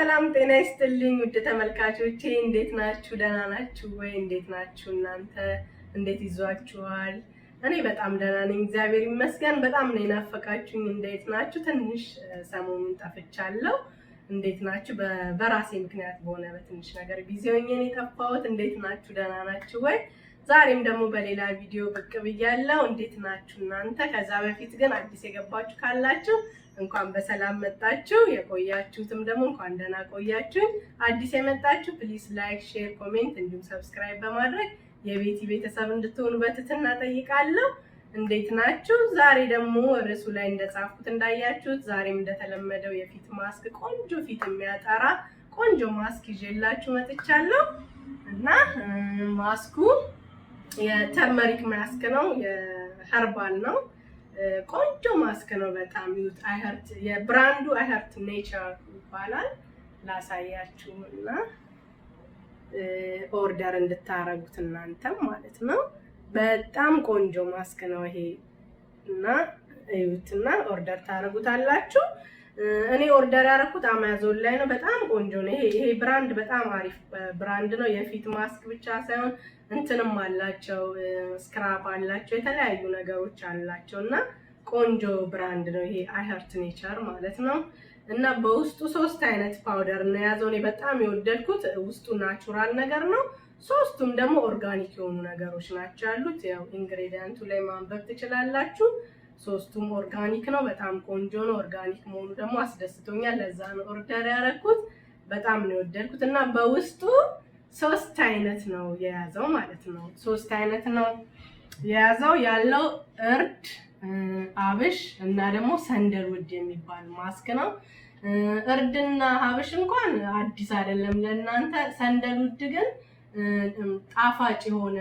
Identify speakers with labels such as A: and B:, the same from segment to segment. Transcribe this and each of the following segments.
A: ሰላም ጤና ይስጥልኝ ውድ ተመልካቾቼ፣ እንዴት ናችሁ? ደህና ናችሁ ወይ? እንዴት ናችሁ እናንተ? እንዴት ይዟችኋል? እኔ በጣም ደህና ነኝ፣ እግዚአብሔር ይመስገን። በጣም ነው የናፈቃችሁኝ። እንዴት ናችሁ? ትንሽ ሰሞኑን ጠፍቻለሁ። እንዴት ናችሁ? በራሴ ምክንያት በሆነ በትንሽ ነገር busy ሆኜ ነው የጠፋሁት። እንዴት ናችሁ? ደህና ናችሁ ወይ? ዛሬም ደግሞ በሌላ ቪዲዮ ብቅ ብያለሁ። እንዴት ናችሁ እናንተ? ከዛ በፊት ግን አዲስ የገባችሁ ካላችሁ እንኳን በሰላም መጣችሁ። የቆያችሁትም ደግሞ እንኳን ደህና ቆያችሁ። አዲስ የመጣችሁ please like፣ share፣ comment እንዲሁም subscribe በማድረግ የቤቲ ቤተሰብ እንድትሆኑ በትህትና ጠይቃለሁ። እንዴት ናችሁ? ዛሬ ደግሞ ርዕሱ ላይ እንደጻፍኩት እንዳያችሁት ዛሬም እንደተለመደው የፊት ማስክ፣ ቆንጆ ፊት የሚያጠራ ቆንጆ ማስክ ይዤላችሁ መጥቻለሁ። እና ማስኩ የ turmeric mask ነው፣ የ herbal ነው። ቆንጆ ማስክ ነው በጣም። ይዩት። iHeart የ brand ኡ iHeart Nature ይባላል። ላሳያችሁ እና order እንድታረጉት እናንተም ማለት ነው። በጣም ቆንጆ ማስክ ነው ይሄ እና እዩትና order ታረጉታላችሁ። እኔ order ያደረኩት አማዞን ላይ ነው። በጣም ቆንጆ ነው። ይሄ brand በጣም አሪፍ brand ነው። የፊት ማስክ ብቻ ሳይሆን እንትንም አላቸው፣ scrub አላቸው፣ የተለያዩ ነገሮች አላቸው እና ቆንጆ brand ነው ይሄ iHeart Nature ማለት ነው። እና በውስጡ ሶስት አይነት powder ነው የያዘው። እኔ በጣም የወደድኩት ውስጡ natural ነገር ነው። ሶስቱም ደግሞ organic የሆኑ ነገሮች ናቸው ያሉት። ያው ingredient ኡ ላይ ማንበብ ትችላላችሁ። ሶስቱም organic ነው። በጣም ቆንጆ ነው። Organic መሆኑ ደግሞ አስደስቶኛል። ለዛ ነው order ያደረኩት። በጣም ነው የወደድኩት እና በውስጡ ሶስት አይነት ነው የያዘው ማለት ነው። ሶስት አይነት ነው የያዘው ያለው፣ እርድ፣ አብሽ እና ደግሞ sandalwood የሚባል ማስክ ነው። እርድና አብሽ እንኳን አዲስ አይደለም ለእናንተ። Sandalwood ግን ጣፋጭ የሆነ፣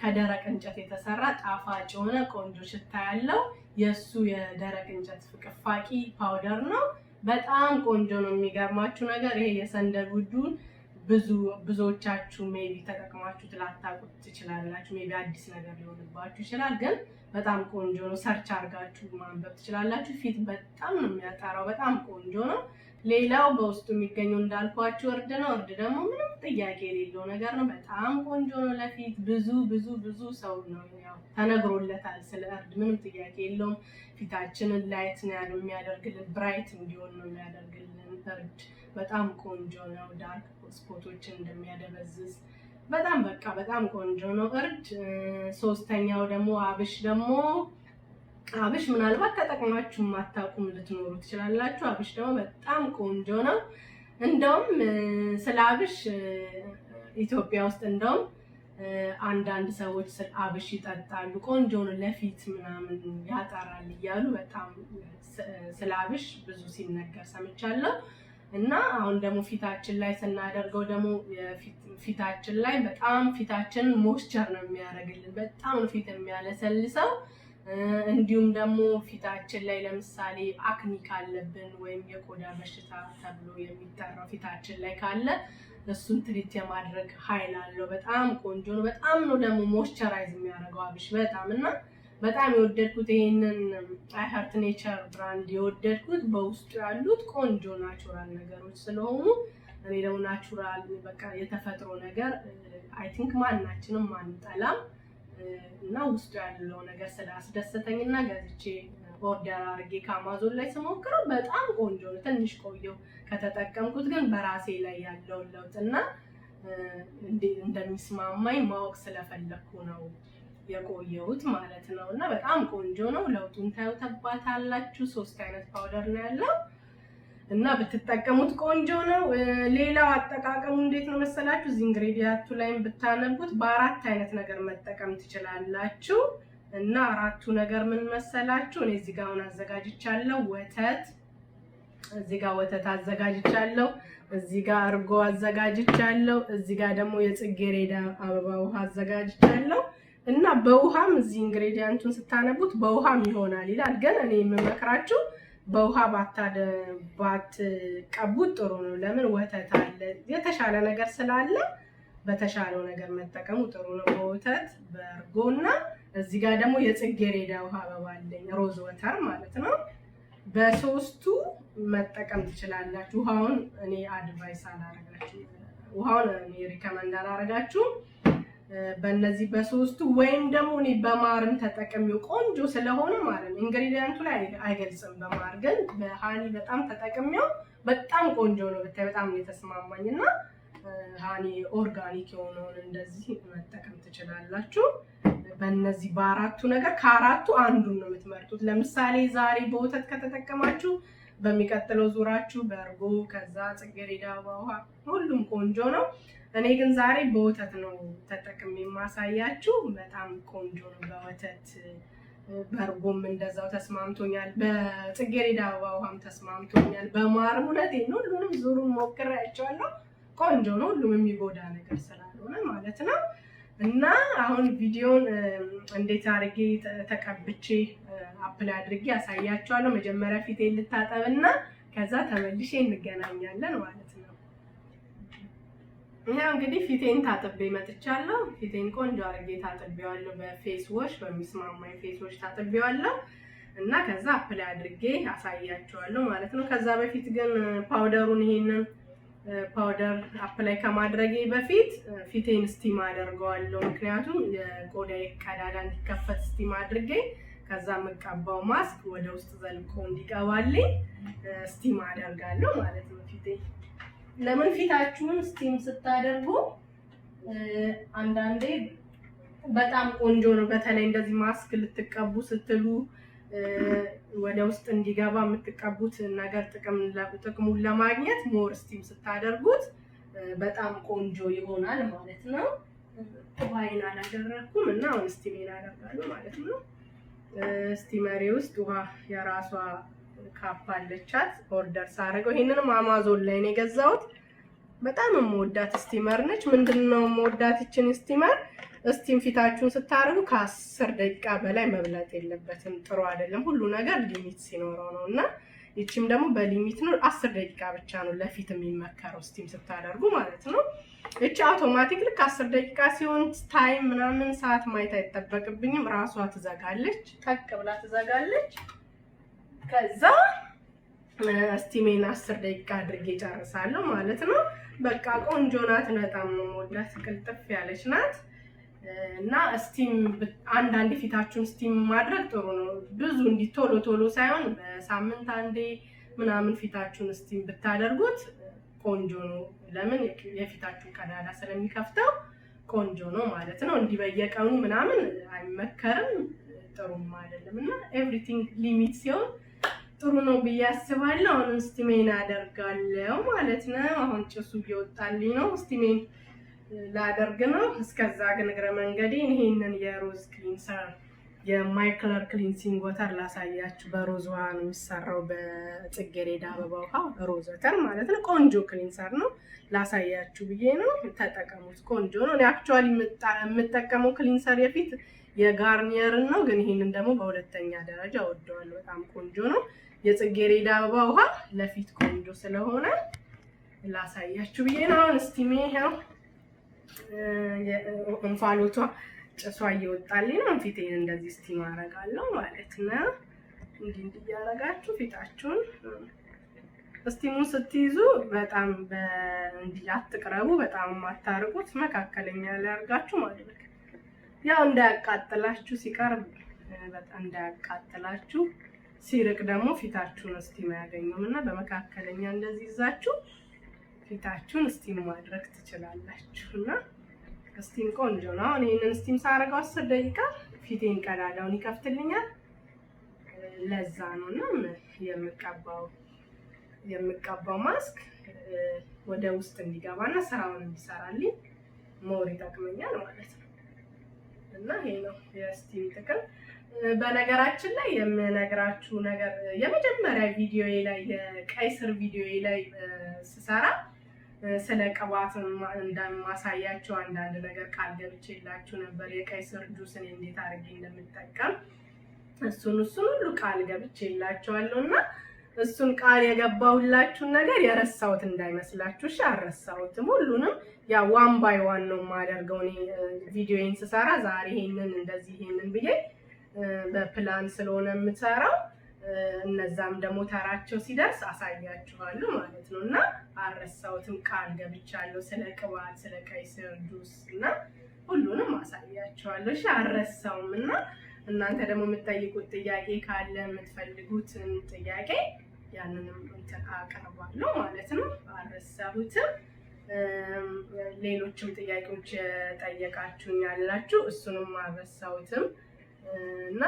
A: ከደረቅ እንጨት የተሰራ ጣፋጭ የሆነ ቆንጆ ሽታ ያለው የእሱ የደረቅ እንጨት ፍቅፋቂ powder ነው። በጣም ቆንጆ ነው። የሚገርማችሁ ነገር ይሄ የ sandalwood ኡን ብዙዎቻችሁ maybe ተጠቅማችሁት ላታውቁት ትችላላችሁ። Maybe አዲስ ነገር ሊሆንባችሁ ይችላል። ግን በጣም ቆንጆ ነው። Search አድርጋችሁ ማንበብ ትችላላችሁ። ፊት በጣም ነው የሚያጠራው። በጣም ቆንጆ ነው። ሌላው በውስጡ የሚገኘው እንዳልኳችሁ እርድ ነው። እርድ ደግሞ ምንም ጥያቄ የሌለው ነገር ነው። በጣም ቆንጆ ነው ለፊት። ብዙ ብዙ ብዙ ሰው ነው ያው ተነግሮለታል ስለ እርድ፣ ምንም ጥያቄ የለውም። ፊታችንን light ነው የሚያደርግልን፣ bright እንዲሆን ነው የሚያደርግልን። እርድ በጣም ቆንጆ ነው። Dark spot ኦችን እንደሚያደበዝዝ በጣም በቃ በጣም ቆንጆ ነው እርድ። ሶስተኛው ደግሞ አብሽ። ደግሞ አብሽ ምናልባት ተጠቅማችሁ የማታውቁም ልትኖሩ ትችላላችሁ። አብሽ ደግሞ በጣም ቆንጆ ነው። እንደውም ስለ አብሽ ኢትዮጵያ ውስጥ እንደውም አንዳንድ ሰዎች ስለ አብሽ ይጠጣሉ፣ ቆንጆ ነው ለፊት ምናምን ያጠራል እያሉ በጣም ስለ አብሽ ብዙ ሲነገር ሰምቻለሁ። እና አሁን ደግሞ ፊታችን ላይ ስናደርገው ደግሞ ፊታችን ላይ በጣም ፊታችንን moisture ነው የሚያደርግልን። በጣም ነው ፊት የሚያለሰልሰው። እንዲሁም ደግሞ ፊታችን ላይ ለምሳሌ acne ካለብን ወይም የቆዳ በሽታ ተብሎ የሚጠራው ፊታችን ላይ ካለ እሱን treat የማድረግ ኃይል አለው። በጣም ቆንጆ ነው። በጣም ነው ደግሞ moisturize የሚያደርገው አብሽ በጣም። እና በጣም የወደድኩት ይሄንን iHeart Nature brand የወደድኩት በውስጡ ያሉት ቆንጆ natural ነገሮች ስለሆኑ፣ እኔ ደግሞ natural በቃ የተፈጥሮ ነገር I think ማናችንም አንጠላም እና ውስጡ ያለው ነገር ስላስደሰተኝ እና ገዝቼ order አድርጌ ከአማዞን ላይ ስሞክረው በጣም ቆንጆ ነው። ትንሽ ቆየው ከተጠቀምኩት፣ ግን በራሴ ላይ ያለውን ለውጥና እንደሚስማማኝ ማወቅ ስለፈለግኩ ነው የቆየሁት ማለት ነው። እና በጣም ቆንጆ ነው። ለውጡን ታዩተባታላችሁ። ሶስት አይነት powder ነው ያለው እና ብትጠቀሙት ቆንጆ ነው። ሌላው አጠቃቀሙ እንዴት ነው መሰላችሁ? እዚህ ingredient ኡ ላይም ብታነቡት በአራት አይነት ነገር መጠቀም ትችላላችሁ። እና አራቱ ነገር ምን መሰላችሁ? እኔ እዚህ ጋር አሁን አዘጋጅቻለሁ። ወተት፣ እዚህ ጋር ወተት አዘጋጅቻለሁ። እዚህ ጋር እርጎ አዘጋጅቻለሁ። እዚህ ጋር ደግሞ የጽጌረዳ አበባ ውሃ አዘጋጅቻለሁ። እና በውሃም እዚህ ingredient ኡን ስታነቡት በውሃም ይሆናል ይላል። ግን እኔ የምመክራችሁ በውሃ ባትቀቡት ጥሩ ነው። ለምን? ወተት አለ፣ የተሻለ ነገር ስላለ በተሻለው ነገር መጠቀሙ ጥሩ ነው። በወተት፣ በእርጎ እና እዚህ ጋር ደግሞ የጽጌረዳ ውሃ አበባ አለኝ፣ rose water ማለት ነው። በሶስቱ መጠቀም ትችላላችሁ። ውሃውን እኔ advise አላረጋችሁ፣ ውሃውን እኔ recommend አላረጋችሁም። በእነዚህ በሶስቱ ወይም ደግሞ እኔ በማርም ተጠቅሜው ቆንጆ ስለሆነ ማለት ነው። Ingredient ኡ ላይ አይገልጽም። በማር ግን በ honey በጣም ተጠቅሜው በጣም ቆንጆ ነው። ብታይ በጣም ነው የተስማማኝ እና honey organic የሆነውን እንደዚህ መጠቀም ትችላላችሁ። በእነዚህ በአራቱ ነገር ከአራቱ አንዱን ነው የምትመርጡት። ለምሳሌ ዛሬ በወተት ከተጠቀማችሁ በሚቀጥለው ዙራችሁ በእርጎ፣ ከዛ ጽጌረዳ ውሃ፣ ሁሉም ቆንጆ ነው። እኔ ግን ዛሬ በወተት ነው ተጠቅሜ የማሳያችሁ። በጣም ቆንጆ ነው በወተት፣ በእርጎም እንደዛው ተስማምቶኛል። በጽጌረዳ አበባ ውሃም ተስማምቶኛል። በማርም እውነቴን ነው። ሁሉንም ዙሩን ሞክሬያቸዋለሁ። ቆንጆ ነው። ሁሉም የሚጎዳ ነገር ስላልሆነ ማለት ነው። እና አሁን ቪዲዮን እንዴት አድርጌ ተቀብቼ apply አድርጌ አሳያችኋለሁ። መጀመሪያ ፊቴን ልታጠብና ከዛ ተመልሼ እንገናኛለን ማለት ነው። ይሄው እንግዲህ ፊቴን ታጥቤ መጥቻለሁ። ፊቴን ቆንጆ አድርጌ ታጥቤዋለሁ። በ face wash፣ በሚስማማኝ face wash ታጥቤዋለሁ እና ከዛ apply አድርጌ አሳያችኋለሁ ማለት ነው። ከዛ በፊት ግን powder ኡን፣ ይሄንን powder apply ከማድረጌ በፊት ፊቴን steam አደርገዋለሁ። ምክንያቱም የቆዳዬ ቀዳዳ እንዲከፈት steam አድርጌ ከዛ የምቀባው ማስክ ወደ ውስጥ ዘልቆ እንዲገባልኝ steam አደርጋለሁ ማለት ነው። ፊቴ ለምን ፊታችሁን steam ስታደርጉ አንዳንዴ በጣም ቆንጆ ነው። በተለይ እንደዚህ ማስክ ልትቀቡ ስትሉ ወደ ውስጥ እንዲገባ የምትቀቡት ነገር ጥቅሙን ለማግኘት more steam ስታደርጉት በጣም ቆንጆ ይሆናል ማለት ነው። ውሃዬን አላደረኩም እና አሁን steam ኤን አደርጋለሁ ማለት ነው። Steamer ኤ ውስጥ ውሃ የራሷ cup አለቻት። Order ሳደርገው ይሄንንም አማዞን ላይ ነው የገዛሁት። በጣም የምወዳት steamer ነች። ምንድን ነው የምወዳት ይችን steamer? Steam ፊታችሁን ስታደርጉ ከ10 ደቂቃ በላይ መብለጥ የለበትም። ጥሩ አይደለም። ሁሉ ነገር limit ሲኖረው ነው እና ይቺም ደግሞ በ limit ነው። 10 ደቂቃ ብቻ ነው ለፊት የሚመከረው steam ስታደርጉ ማለት ነው። ይቺ አውቶማቲክ ልክ 10 ደቂቃ ሲሆን time ምናምን ሰዓት ማየት አይጠበቅብኝም። ራሷ ትዘጋለች፣ ጠቅ ብላ ትዘጋለች። ከዛ steam ኤን 10 ደቂቃ አድርጌ ጨርሳለሁ ማለት ነው። በቃ ቆንጆ ናት። በጣም ነው የምወዳት። ቅልጥፍ ያለች ናት። እና steam አንዳንዴ ፊታችሁን steam ማድረግ ጥሩ ነው። ብዙ እንዲህ ቶሎ ቶሎ ሳይሆን በሳምንት አንዴ ምናምን ፊታችሁን steam ብታደርጉት ቆንጆ ነው። ለምን የፊታችሁን ቀዳዳ ስለሚከፍተው ቆንጆ ነው ማለት ነው። እንዲህ በየቀኑ ምናምን አይመከርም፣ ጥሩም አይደለም እና everything limit ሲሆን ጥሩ ነው ብዬ አስባለሁ። አሁን steam ኤን አደርጋለሁ ማለት ነው። አሁን ጭሱ እየወጣልኝ ነው። Steam ኤን ላደርግ ነው። እስከዛ ግን እግረ መንገዴን ይሄንን የ rose cleanser፣ የ micellar cleansing water ላሳያችሁ። በሮዝ ውሃ ነው የሚሰራው፣ በጽጌረዳ አበባ ውሃ rose water ማለት ነው። ቆንጆ cleanser ነው፣ ላሳያችሁ ብዬ ነው። ተጠቀሙት፣ ቆንጆ ነው። እኔ actually የምጠቀመው cleanser የፊት የ Garnier ን ነው፣ ግን ይሄንን ደግሞ በሁለተኛ ደረጃ እወደዋለሁ። በጣም ቆንጆ ነው። የጽጌረዳ አበባ ውሃ ለፊት ቆንጆ ስለሆነ ላሳያችሁ ብዬ ነው። አሁን steam ኤ ይኸው እንፋሎቷ ጭሷ እየወጣልኝ ነው። ፊቴን እንደዚህ steam አደርጋለሁ ማለት ነው። እንዲህ እንዲህ እያደረጋችሁ ፊታችሁን steam ኡን ስትይዙ በጣም እንዲህ አትቅረቡ፣ በጣም አታርቁት። መካከለኛ ላይ አድርጋችሁ ማድረግ፣ ያው እንዳያቃጥላችሁ ሲቀርብ በጣም እንዳያቃጥላችሁ፣ ሲርቅ ደግሞ ፊታችሁን steam አያገኘውም እና በመካከለኛ እንደዚህ ይዛችሁ ፊታችሁን steam ማድረግ ትችላላችሁ። እና steam ቆንጆ ነው። አሁን ይህንን steam ሳደርገው 10 ደቂቃ ፊቴን ቀዳዳውን ይከፍትልኛል። ለዛ ነው እና የምቀባው ማስክ ወደ ውስጥ እንዲገባና ስራውን እንዲሰራልኝ more ይጠቅመኛል ማለት ነው። እና ይሄ ነው የ steam ጥቅም። በነገራችን ላይ የምነግራችሁ ነገር የመጀመሪያ ቪዲዮ ላይ፣ የቀይ ስር ቪዲዮ ላይ ስሰራ ስለ ቅባት እንደማሳያችሁ አንዳንድ ነገር ቃል ገብቼላችሁ ነበር። የቀይ ስር ጁስን እንዴት አድርጌ እንደምጠቀም እሱን ሁሉ ቃል ገብቼላችኋለሁ እና እሱን ቃል የገባሁላችሁን ነገር የረሳሁት እንዳይመስላችሁ። እሺ፣ አልረሳሁትም። ሁሉንም ያ one by one ነው የማደርገው። እኔ ቪዲዮዬን ስሰራ ዛሬ ይሄንን እንደዚህ ይሄንን ብዬ በፕላን ስለሆነ የምሰራው እነዛም ደግሞ ተራቸው ሲደርስ አሳያችኋለሁ ማለት ነው። እና አልረሳሁትም፣ ቃል ገብቻለሁ። ስለ ቅባት፣ ስለ ቀይ ስር ጁስ እና ሁሉንም አሳያችኋለሁ። እሺ፣ አልረሳውም። እና እናንተ ደግሞ የምትጠይቁት ጥያቄ ካለ፣ የምትፈልጉትን ጥያቄ ያንንም እንትን አቀርባለሁ ማለት ነው። አልረሳሁትም። ሌሎችም ጥያቄዎች የጠየቃችሁኝ ያላችሁ እሱንም አልረሳሁትም እና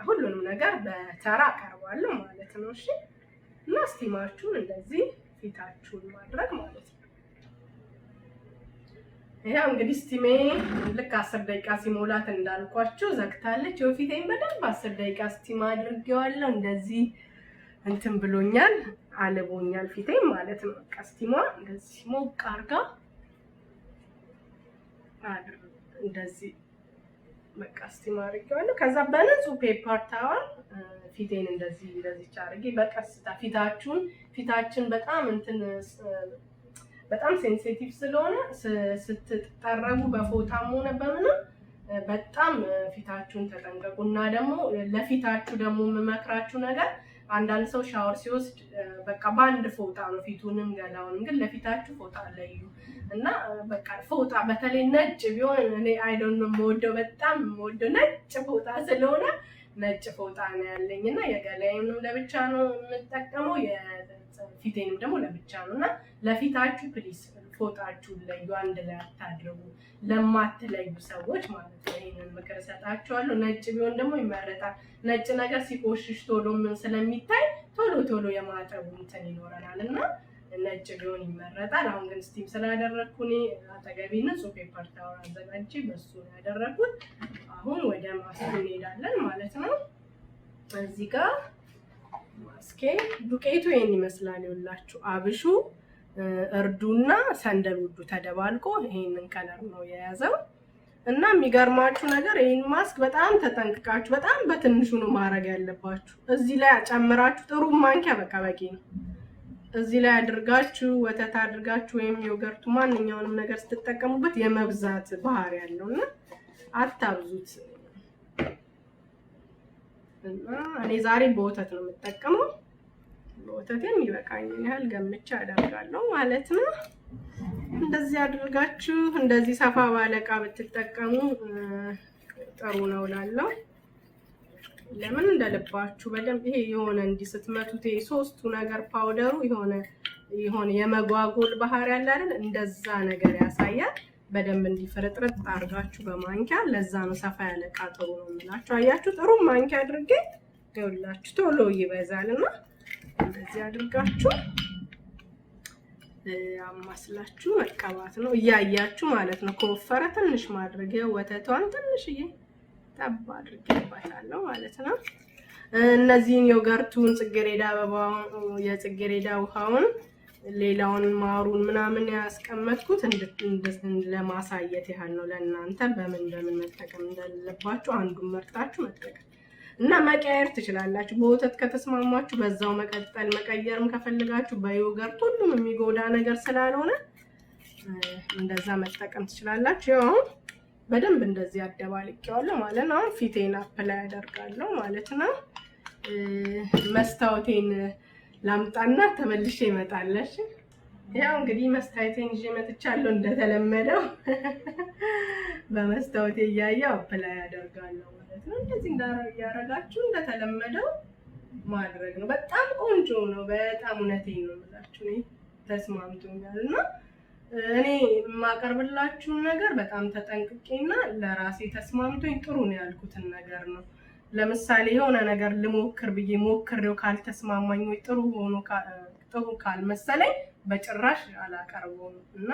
A: ሁሉንም ነገር በተራ አቀርባለሁ ማለት ነው። እሺ፣ እና steam ኣችሁን እንደዚህ ፊታችሁን ማድረግ ማለት ነው። ይኸው እንግዲህ steam ኤ ልክ 10 ደቂቃ ሲሞላት እንዳልኳችሁ ዘግታለች። የፊቴን በደንብ 10 ደቂቃ steam አድርጌዋለሁ። እንደዚህ እንትን ብሎኛል፣ አልቦኛል ፊቴን ማለት ነው። በቃ steam ዋ እንደዚህ ሞቅ አርጋ እንደዚህ በቃ steam አድርጌዋለሁ። ከዛ በንጹህ paper towel ፊቴን እንደዚህ እንደዚህ አድርጌ በቀስታ ፊታችሁን፣ ፊታችን በጣም እንትን በጣም sensitive ስለሆነ ስትጠረጉ በፎጣም ሆነ በምንም በጣም ፊታችሁን ተጠንቀቁ። እና ደግሞ ለፊታችሁ ደግሞ የምመክራችሁ ነገር፣ አንዳንድ ሰው ሻወር ሲወስድ በቃ በአንድ ፎጣ ነው ፊቱንም ገላውንም፣ ግን ለፊታችሁ ፎጣ ለዩ እና በቃ ፎጣ በተለይ ነጭ ቢሆን፣ እኔ I don't know፣ የምወደው፣ በጣም የምወደው ነጭ ፎጣ ስለሆነ ነጭ ፎጣ ነው ያለኝ እና የገላዬንም ለብቻ ነው የምጠቀመው፣ ፊቴንም ደግሞ ለብቻ ነው። እና ለፊታችሁ please ፎጣችሁን ለዩ፣ አንድ ላይ አታድርጉ። ለማትለዩ ሰዎች ማለት ነው ይህንን ምክር እሰጣችኋለሁ። ነጭ ቢሆን ደግሞ ይመረጣል። ነጭ ነገር ሲቆሽሽ ቶሎ ምን ስለሚታይ ቶሎ ቶሎ የማጠቡ እንትን ይኖረናል እና ነጭ ቢሆን ይመረጣል። አሁን ግን steam ስላደረግኩ እኔ አጠገቤ ንጹህ paper towel አዘጋጅቼ በሱ ነው ያደረግኩት። አሁን ወደ ማስኩ እንሄዳለን ማለት ነው። እዚህ ጋር ማስኬ ዱቄቱ ይሄን ይመስላል። ይኸውላችሁ አብሹ፣ እርዱና sandalwood ኡ ተደባልቆ ይሄንን color ነው የያዘው። እና የሚገርማችሁ ነገር ይህን ማስክ በጣም ተጠንቅቃችሁ በጣም በትንሹ ነው ማድረግ ያለባችሁ። እዚህ ላይ ጨምራችሁ ጥሩ ማንኪያ በቃ በቂ ነው። እዚህ ላይ አድርጋችሁ፣ ወተት አድርጋችሁ ወይም yogurt ኡ ማንኛውንም ነገር ስትጠቀሙበት የመብዛት ባህሪ ያለው እና አታብዙት። እና እኔ ዛሬ በወተት ነው የምጠቀመው። በወተት የሚበቃኝን ያህል ገምቼ አደርጋለሁ ማለት ነው። እንደዚህ አድርጋችሁ እንደዚህ ሰፋ ባለ እቃ ብትጠቀሙ ጥሩ ነው እላለሁ። ለምን እንደልባችሁ በደንብ ይሄ የሆነ እንዲህ ስትመቱት ይሄ ሶስቱ ነገር powder ኡ የሆነ የሆነ የመጓጎል ባህሪ ያለ አይደል? እንደዛ ነገር ያሳያል። በደንብ እንዲፍርጥርጥ አድርጋችሁ በማንኪያ፣ ለዛ ነው ሰፋ ያለ እቃ ጥሩ ነው የምላችሁ። አያችሁ፣ ጥሩ ማንኪያ አድርጌ ይኸውላችሁ ቶሎ ይበዛል እና እንደዚህ አድርጋችሁ አማስላችሁ መቀባት ነው፣ እያያችሁ ማለት ነው። ከወፈረ ትንሽ ማድረግ፣ ወተቷን ትንሽዬ ጠብ አድርጌባታለሁ ማለት ነው። እነዚህን yogurt ኡን፣ ጽጌረዳ አበባውን፣ የጽጌረዳ ውሃውን፣ ሌላውን ማሩን ምናምን ያስቀመጥኩት ለማሳየት ያህል ነው ለእናንተ፣ በምን በምን መጠቀም እንዳለባችሁ አንዱን መርጣችሁ መጠቀም እና መቀየር ትችላላችሁ። በወተት ከተስማማችሁ በዛው መቀጠል፣ መቀየርም ከፈለጋችሁ በ yogurt፣ ሁሉም የሚጎዳ ነገር ስላልሆነ እንደዛ መጠቀም ትችላላችሁ። ያው አሁን በደንብ እንደዚህ አደባልቄዋለሁ ማለት ነው። አሁን ፊቴን apply አደርጋለሁ ማለት ነው። መስታወቴን ላምጣና ተመልሼ እመጣለሁ። ያው እንግዲህ መስታወቴን ይዤ መጥቻለሁ። እንደተለመደው በመስታወቴ እያየሁ apply አደርጋለሁ ማለት ነው። እንደዚህ እያደረጋችሁ እንደተለመደው ማድረግ ነው። በጣም ቆንጆ ነው። በጣም እውነቴን ነው የምላችሁ፣ እኔ ተስማምቶኛል እና እኔ የማቀርብላችሁን ነገር በጣም ተጠንቅቄና ለራሴ ተስማምቶኝ ጥሩ ነው ያልኩትን ነገር ነው። ለምሳሌ የሆነ ነገር ልሞክር ብዬ ሞክሬው ካልተስማማኝ ወይ ጥሩ ሆኖ ጥሩ ካልመሰለኝ በጭራሽ አላቀርበውም እና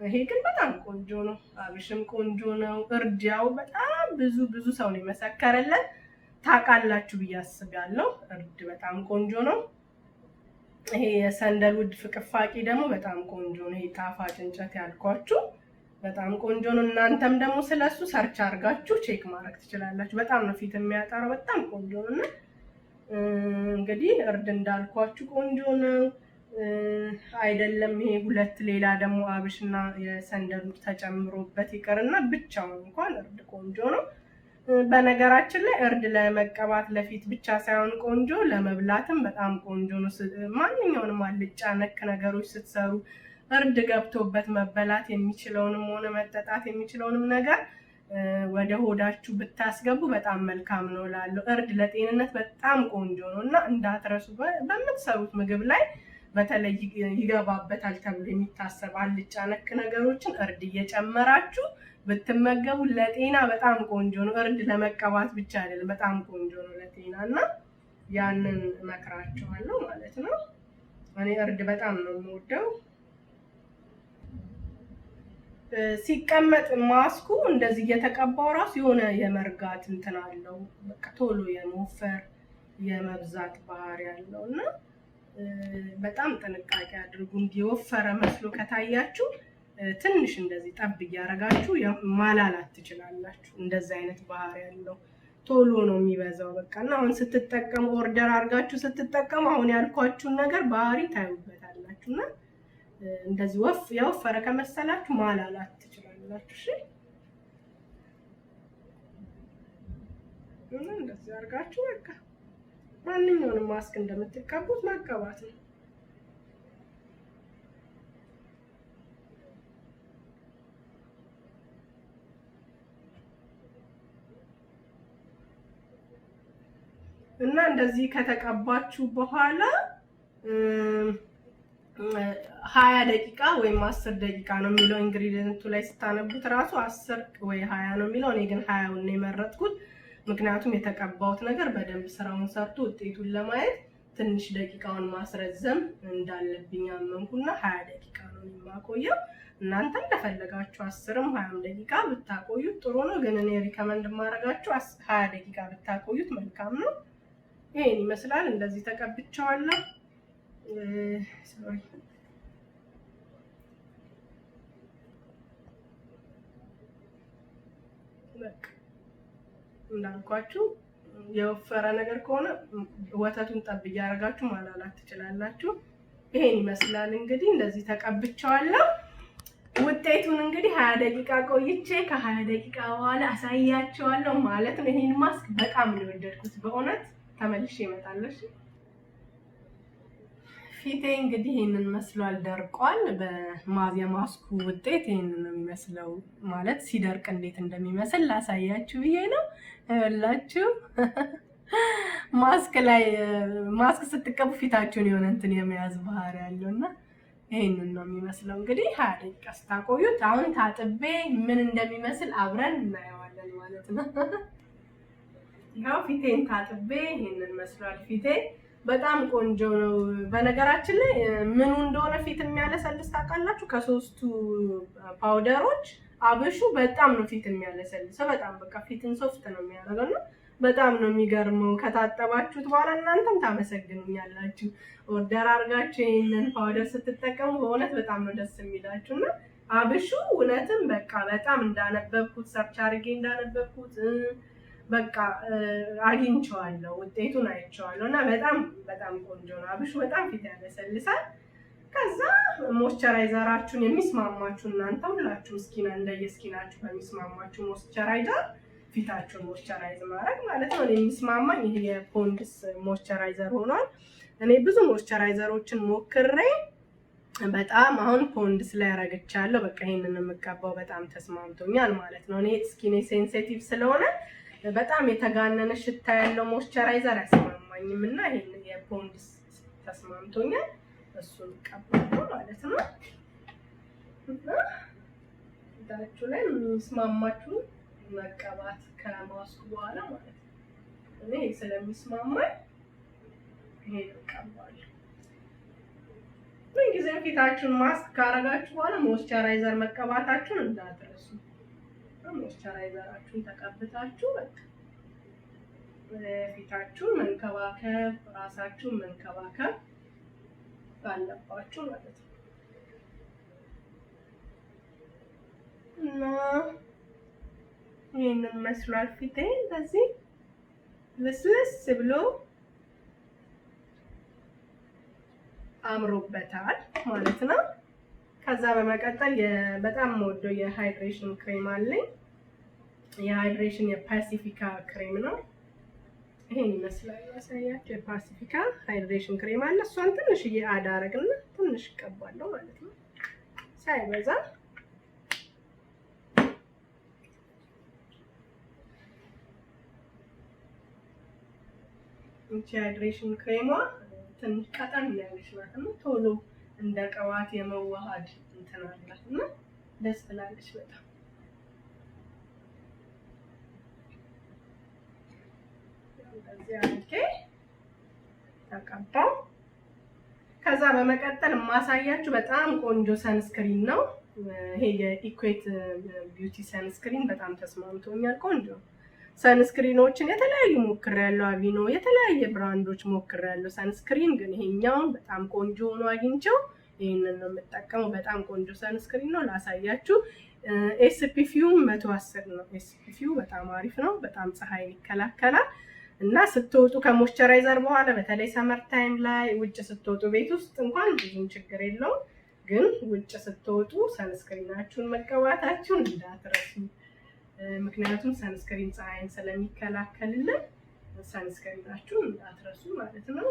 A: ይሄ ግን በጣም ቆንጆ ነው። አብሽም ቆንጆ ነው። እርድ ያው በጣም ብዙ ብዙ ሰው ነው የመሰከረለት፣ ታውቃላችሁ ብዬ አስባለሁ። እርድ በጣም ቆንጆ ነው። ይሄ የ sandalwood ፍቅፋቂ ደግሞ በጣም ቆንጆ ነው። ይሄ ጣፋጭ እንጨት ያልኳችሁ በጣም ቆንጆ ነው። እናንተም ደግሞ ስለሱ search አድርጋችሁ check ማድረግ ትችላላችሁ። በጣም ነው ፊት የሚያጠራው፣ በጣም ቆንጆ ነው። እና እንግዲህ እርድ እንዳልኳችሁ ቆንጆ ነው። አይደለም ይሄ ሁለት ሌላ ደግሞ አብሽና የ sandalwood ተጨምሮበት ይቅርና ብቻውን እንኳን እርድ ቆንጆ ነው። በነገራችን ላይ እርድ ለመቀባት ለፊት ብቻ ሳይሆን ቆንጆ ለመብላትም በጣም ቆንጆ ነው። ማንኛውንም አልጫ ነክ ነገሮች ስትሰሩ እርድ ገብቶበት መበላት የሚችለውንም ሆነ መጠጣት የሚችለውንም ነገር ወደ ሆዳችሁ ብታስገቡ በጣም መልካም ነው እላለሁ። እርድ ለጤንነት በጣም ቆንጆ ነው እና እንዳትረሱ። በምትሰሩት ምግብ ላይ በተለይ ይገባበታል ተብሎ የሚታሰብ አልጫ ነክ ነገሮችን እርድ እየጨመራችሁ ብትመገቡ ለጤና በጣም ቆንጆ ነው። እርድ ለመቀባት ብቻ አይደለም፣ በጣም ቆንጆ ነው ለጤና እና ያንን እመክራችኋለሁ ማለት ነው። እኔ እርድ በጣም ነው የምወደው። ሲቀመጥ ማስኩ እንደዚህ እየተቀባው ራሱ የሆነ የመርጋት እንትን አለው። በቃ ቶሎ የመወፈር የመብዛት ባህሪ ያለው እና በጣም ጥንቃቄ አድርጉ። እንዲወፈረ መስሎ ከታያችሁ ትንሽ እንደዚህ ጠብ እያደረጋችሁ ማላላት ትችላላችሁ። እንደዚህ አይነት ባህሪ ያለው ቶሎ ነው የሚበዛው። በቃ እና አሁን ስትጠቀሙ order አድርጋችሁ ስትጠቀሙ አሁን ያልኳችሁን ነገር ባህሪ ታዩበታላችሁ እና እንደዚህ የወፈረ ከመሰላችሁ ማላላት ትችላላችሁ። እሺ፣ እና እንደዚህ አድርጋችሁ በቃ ማንኛውንም ማስክ እንደምትቀቡት መቀባት ነው። እና እንደዚህ ከተቀባችሁ በኋላ 20 ደቂቃ ወይም 10 ደቂቃ ነው የሚለው። Ingredient ኡ ላይ ስታነቡት ራሱ 10 ወይ 20 ነው የሚለው። እኔ ግን 20ውን ነው የመረጥኩት። ምክንያቱም የተቀባሁት ነገር በደንብ ስራውን ሰርቶ ውጤቱን ለማየት ትንሽ ደቂቃውን ማስረዘም እንዳለብኝ አመንኩና 20 ደቂቃ ነው የማቆየው። እናንተ እንደፈለጋችሁ 10ም 20ም ደቂቃ ብታቆዩት ጥሩ ነው። ግን እኔ recommend የማደርጋችሁ 20 ደቂቃ ብታቆዩት መልካም ነው። ይሄን ይመስላል። እንደዚህ ተቀብቼዋለሁ። Sorry፣ በቃ እንዳልኳችሁ የወፈረ ነገር ከሆነ ወተቱን ጠብ እያደረጋችሁ ማላላት ትችላላችሁ። ይሄን ይመስላል እንግዲህ እንደዚህ ተቀብቼዋለሁ። ውጤቱን እንግዲህ 20 ደቂቃ ቆይቼ ከ20 ደቂቃ በኋላ አሳያችኋለሁ ማለት ነው። ይሄን ማስክ በጣም ነው የወደድኩት በእውነት። ተመልሼ እመጣለሁ። እሺ፣ ፊቴ እንግዲህ ይሄንን መስሏል፣ ደርቋል። የማስኩ ውጤት ይሄንን ነው የሚመስለው። ማለት ሲደርቅ እንዴት እንደሚመስል ላሳያችሁ ብዬ ነው። ይኸውላችሁ ማስክ ላይ ማስክ ስትቀቡ ፊታችሁን የሆነ እንትን የመያዝ ባህሪ ያለው እና ይሄንን ነው የሚመስለው። እንግዲህ 20 ደቂቃ ስታቆዩት አሁን ታጥቤ ምን እንደሚመስል አብረን እናየዋለን ማለት ነው። ያው ፊቴን ታጥቤ ይሄንን መስሏል ፊቴ። በጣም ቆንጆ ነው። በነገራችን ላይ ምኑ እንደሆነ ፊት የሚያለሰልስ ታውቃላችሁ? ከሶስቱ powder ኦች አብሹ በጣም ነው ፊት የሚያለሰልሰው። በጣም በቃ ፊትን soft ነው የሚያደርገው እና በጣም ነው የሚገርመው። ከታጠባችሁት በኋላ እናንተም ታመሰግኑኛላችሁ። Order አድርጋችሁ ይህንን powder ስትጠቀሙ በእውነት በጣም ነው ደስ የሚላችሁ እና አብሹ እውነትም በቃ በጣም እንዳነበብኩት፣ search አድርጌ እንዳነበብኩት በቃ አግኝቼዋለሁ፣ ውጤቱን አይቼዋለሁ እና በጣም በጣም ቆንጆ ነው። አብሹ በጣም ፊት ያለሰልሳል። ከዛ moisturizer ኣችሁን የሚስማማችሁ እናንተ ሁላችሁም skin እንደየ skin ኣችሁ በሚስማማችሁ moisturizer ፊታችሁን moisturize ማድረግ ማለት ነው። እኔ የሚስማማኝ ይሄ የ Pond's moisturizer ሆኗል። እኔ ብዙ moisturizer ኦችን ሞክሬ በጣም አሁን Pond's ላይ ረግቻለሁ። በቃ ይሄንን የምቀባው በጣም ተስማምቶኛል ማለት ነው። እኔ skin ኤ sensitive ስለሆነ በጣም የተጋነነ ሽታ ያለው moisturizer አይስማማኝም እና ይሄንን የ Pond's ተስማምቶኛል። እሱን እቀባለሁ ማለት ነው። እና ፊታችሁ ላይ የሚስማማችሁ መቀባት ከማስኩ በኋላ ማለት ነው። እኔ ስለሚስማማኝ ይሄን እቀባለሁ። ምን ጊዜም ፊታችሁን ማስክ ካረጋችሁ በኋላ moisturizer መቀባታችሁን እንዳትረሱ። Moisturizer ኣችሁን ተቀብታችሁ በቃ ፊታችሁን መንከባከብ፣ ራሳችሁን መንከባከብ አለባችሁ ማለት ነው። እና ይህንን መስሏል ፊቴ፣ እንደዚህ ልስልስ ብሎ አምሮበታል ማለት ነው። ከዛ በመቀጠል በጣም የምወደው የ hydration cream አለኝ። የ hydration የፓሲፊካ ክሬም ነው። ይሄን ይመስላል ያሳያችሁ። የፓሲፊካ hydration cream አለ። እሷን ትንሽዬ add አረግና ትንሽ እቀባለሁ ማለት ነው፣ ሳይበዛ። እቺ hydration ክሬሟ ትንሽ ቀጠን ያለች ናት እና ቶሎ እንደ ቅባት የመዋሃድ እንትን አላት እና ደስ ትላለች በጣም። እንደዚህ አድርጌ ተቀባው። ከዛ በመቀጠል የማሳያችሁ በጣም ቆንጆ sunscreen ነው። ይሄ የ Equate Beauty sunscreen በጣም ተስማምቶኛል። ቆንጆ sunscreen ኦችን የተለያዩ ሞክሬያለሁ። Aveeno የተለያየ brand ኦች ሞክሬያለሁ sunscreen፣ ግን ይሄኛውን በጣም ቆንጆ ሆኖ አግኝቼው ይህንን ነው የምጠቀመው። በጣም ቆንጆ sunscreen ነው፣ ላሳያችሁ። SPF ኡም 110 ነው። SPF ኡ በጣም አሪፍ ነው። በጣም ፀሐይን ይከላከላል። እና ስትወጡ ከ moisturizer በኋላ በተለይ summer time ላይ ውጭ ስትወጡ፣ ቤት ውስጥ እንኳን ብዙም ችግር የለውም፣ ግን ውጭ ስትወጡ sunscreen ኣችሁን መቀባታችሁን እንዳትረሱ። ምክንያቱም sunscreen ፀሐይን ስለሚከላከልልን sunscreen ኣችሁን እንዳትረሱ ማለት ነው።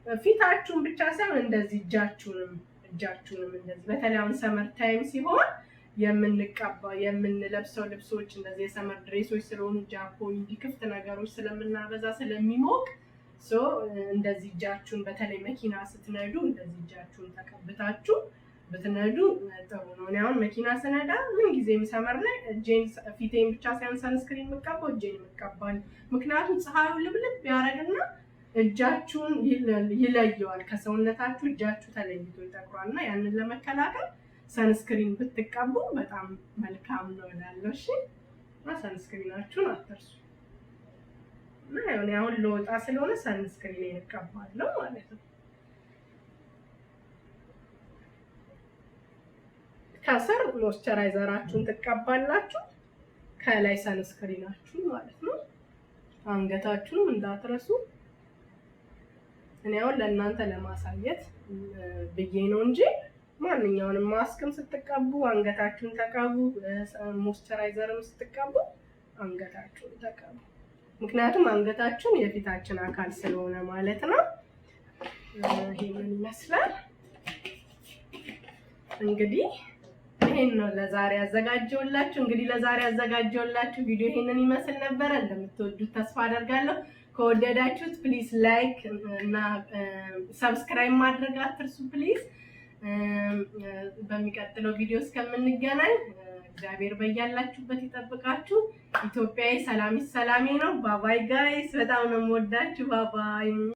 A: ፊታችሁን ብቻ ሳይሆን እንደዚህ እጃችሁንም እንደዚህ በተለይ አሁን summer time ሲሆን የምንቀባ የምንለብሰው ልብሶች እንደዚህ የ summer dress ኦች ስለሆኑ ጃፖኒ እንዲህ ክፍት ነገሮች ስለምናበዛ ስለሚሞቅ so እንደዚህ እጃችሁን በተለይ መኪና ስትነዱ እንደዚህ እጃችሁን ተቀብታችሁ ብትነዱ ጥሩ ነው። እኔ አሁን መኪና ስነዳ ምን ጊዜም summer ላይ እጄን ፊቴን ብቻ ሳይሆን sunscreen የምቀባው እጄን የምቀባል። ምክንያቱም ፀሐዩ ልብልብ ያደርግና እጃችሁን ይለየዋል ከሰውነታችሁ፣ እጃችሁ ተለይቶ ይጠቁራል እና ያንን ለመከላከል sunscreen ብትቀቡ በጣም መልካም ነው እላለሁ። እሺ፣ እና sunscreen ኣችሁን አትርሱ። እና እኔ አሁን ልወጣ ስለሆነ sunscreen እቀባለሁ ማለት ነው። ከስር moisturizer ኣችሁን ትቀባላችሁ፣ ከላይ sunscreen ኣችሁን ማለት ነው። አንገታችሁንም እንዳትረሱ። እኔ አሁን ለእናንተ ለማሳየት ብዬ ነው እንጂ ማንኛውንም ማስክም ስትቀቡ አንገታችሁን ተቀቡ፣ moisturizer ም ስትቀቡ አንገታችሁን ተቀቡ። ምክንያቱም አንገታችሁን የፊታችን አካል ስለሆነ ማለት ነው። ይሄንን ይመስላል እንግዲህ። ይሄን ነው ለዛሬ ያዘጋጀሁላችሁ። እንግዲህ ለዛሬ ያዘጋጀሁላችሁ ቪዲዮ ይሄንን ይመስል ነበረ። እንደምትወዱት ተስፋ አደርጋለሁ። ከወደዳችሁት please like እና subscribe ማድረግ አትርሱ please። በሚቀጥለው ቪዲዮ እስከምንገናኝ እግዚአብሔር በያላችሁበት ይጠብቃችሁ። ኢትዮጵያዊ ሰላም ሰላሜ ነው። Bye bye guys፣ በጣም ነው የምወዳችሁ። Bye bye።